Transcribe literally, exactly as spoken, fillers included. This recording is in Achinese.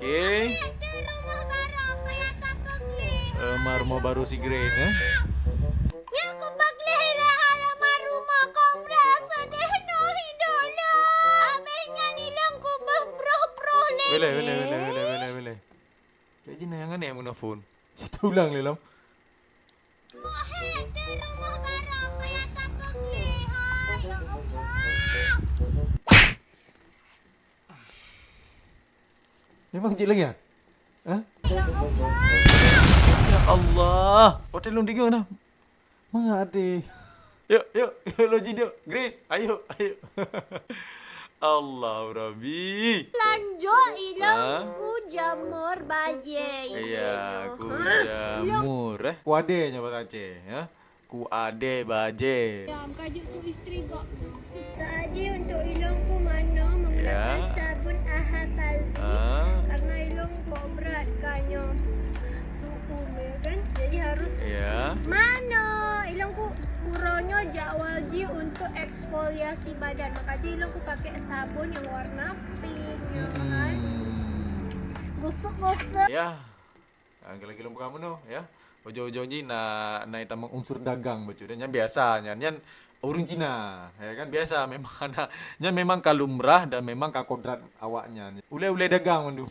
Eh. Di rumah baru apa yang tak pegli? Eh, rumah, rumah baru si Grace, eh? Nyan kupeugleh ilèe hana rumoh, kobra seudeh noh hidup lôn. Abéh nyan ilôn kubeuh proh-proh lé. Beleh, beleh, beleh, beleh, beleh, beleh. Cak jih na nyang aneh meunan phôn. Siteulang lé lom. Wahé, di rumah baru apa yang tak pegli, hai, ya Allah. Memang cit lagèe nyan? Hah? Ya Allah. Ya Allah. Watèe lôn deungö na. Mangat até. Yuk, yuk, yuk, lôn jih, yuk. Grace, ayo, ayo. Allahu Rabbi. Lanjut, ilôn kujamur bajèe. Iya, kujamur, eh. Kuadé nyan bahasa Aceh, ya. Kuadé bajèe. Ya, meukaji ku istri gok. Tadi untuk ilôn ku manoe menggunakan sabun Aha Kalbi. Ah. Karena ilôn kok berat kan nyoe. Suhu, ya kan? Jadi harus manoe. Ilôn ku uroe nyoe jadwal jih untuk eksfoliasi badan. Maka jih ilôn ku pakai sabun yang warna pink, ya kan? Gosok-gosok. Ya. Ha, lagèe lôn peugah meunoe, ya. Ujong-ujong jih na, na tamong unsur dagang bacut. Nyan biasa nyan. Nyan ureueng Cina, ya kan? Biasa memang na, nyan memang ka lumrah dan memang ka kodrat awaknyan. Ulèe-ulèe dagang mandum.